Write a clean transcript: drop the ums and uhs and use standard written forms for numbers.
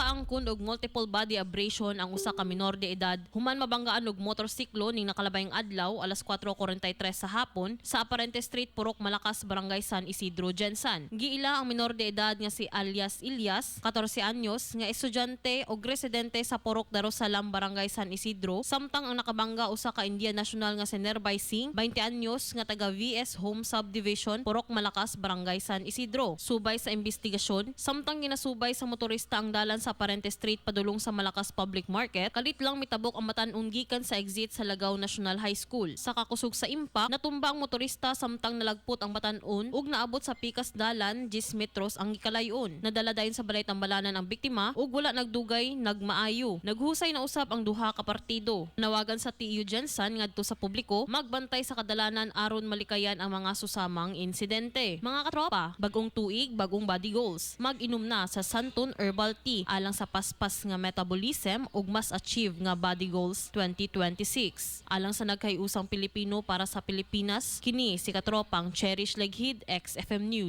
Nakaangkon og multiple body abrasion ang usa ka minor de edad human mabanggaan og motorsiklo ning nakalabayng adlaw, alas 4:43 sa hapon, sa Aparente Street, Purok Malakas, Barangay San Isidro, Gensan. Giila ang minor de edad nga si alias Ilyas, 14 anyos, nga estudyante og residente sa Purok Darussalam, Barangay San Isidro, samtang ang nakabangga usa ka Indian national nga si Nerbay Singh, 20 anyos, nga taga VS Home Subdivision, Purok Malakas, Barangay San Isidro. Subay sa investigasyon, samtang ginasubay sa motorista ang dalan sa Aparente Street padulong sa Malakas Public Market, kalit lang mitabok ang batan-on gikan sa exit sa Lagao National High School. Sa kakusog sa impact, natumba ang motorista samtang nalagpot ang batan-on ug naabot sa pikas dalan, 10 metros ang gikalayon. Nadala dayon sa balay tambalanan ang biktima ug wala nagdugay nagmaayo. Naghusay na usab ang duha ka partido. Nawagan sa TU Gensan ngadto sa publiko, magbantay sa kadalanan aron malikayan ang mga susamang insidente. Mga katropa, bagong tuig, bagong body goals. Mag-inom na sa Santon Herbal Tea alang sa paspas nga metabolism ug mas achieve nga body goals 2026. Alang sa nagkaiusang Pilipino para sa Pilipinas, kini si katropang Cherish Leghid, XFM News.